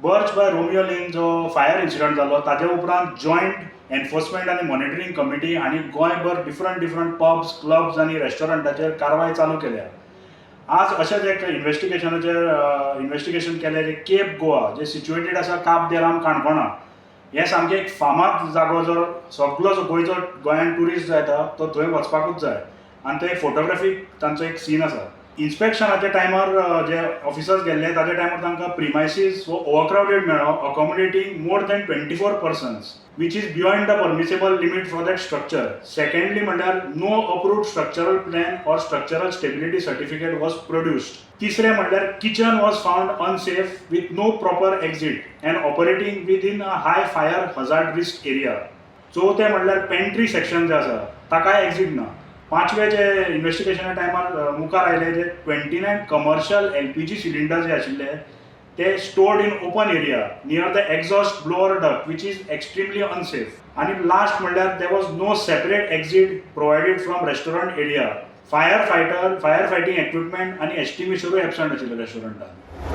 Birch by Romeo Lane जो fire incident जालो, ताजे उपरांत जॉयंट एनफोर्समेंट आनी मॉनिटरींग कमिटी आनी गोंयभर डिफरंट डिफरंट पब्स, क्लब्स आनी रेस्टॉरंटाचेर कारवाय चालू केल्या. आज अशेंच एक इन्वेस्टिगेशनाचेर इन्वेस्टिगेशन केलें, जे केप गोवा जे सिच्युएटेड आसा काब दे राम, काणकोणा. हें सामकें एक फामाद जागो, जो सगलो जो गोंयचो, गोंयान ट्युरिस्ट जो येता तो थंय वचपाकूच जाय आनी थंय फोटोग्राफीक तांचो एक सीन आसा. इन्स्पेक्शनाच्या टायमार जे ऑफिसर्स गेल्ले, ताच्या टायमार तांकां प्रिमायसीस हो ओवरक्रावडेड मेळ्ळो, accommodating more than 24 persons, which is beyond the permissible limit for that structure. Secondly म्हणल्यार no approved structural plan or structural stability certificate was produced. तिसरें म्हणल्यार kitchen was found unsafe with no proper exit and operating within a high fire hazard risk area. चवथें म्हणल्यार pantry section जें आसा ताकाय exit ना. पांचवे जे इन्वेस्टिगेशना टायमार मुखार आयले, जे 29 commercial LPG cylinder जे आशिल्ले ते stored in open area near the exhaust blower duct, which is extremely unsafe. आनी लास्ट म्हणल्यार there was no separate exit provided from restaurant area. Fire fighter, fire fighting equipment आनी एक्सटिंग्विशरूय absent आशिल्ले रेस्टॉरंटान.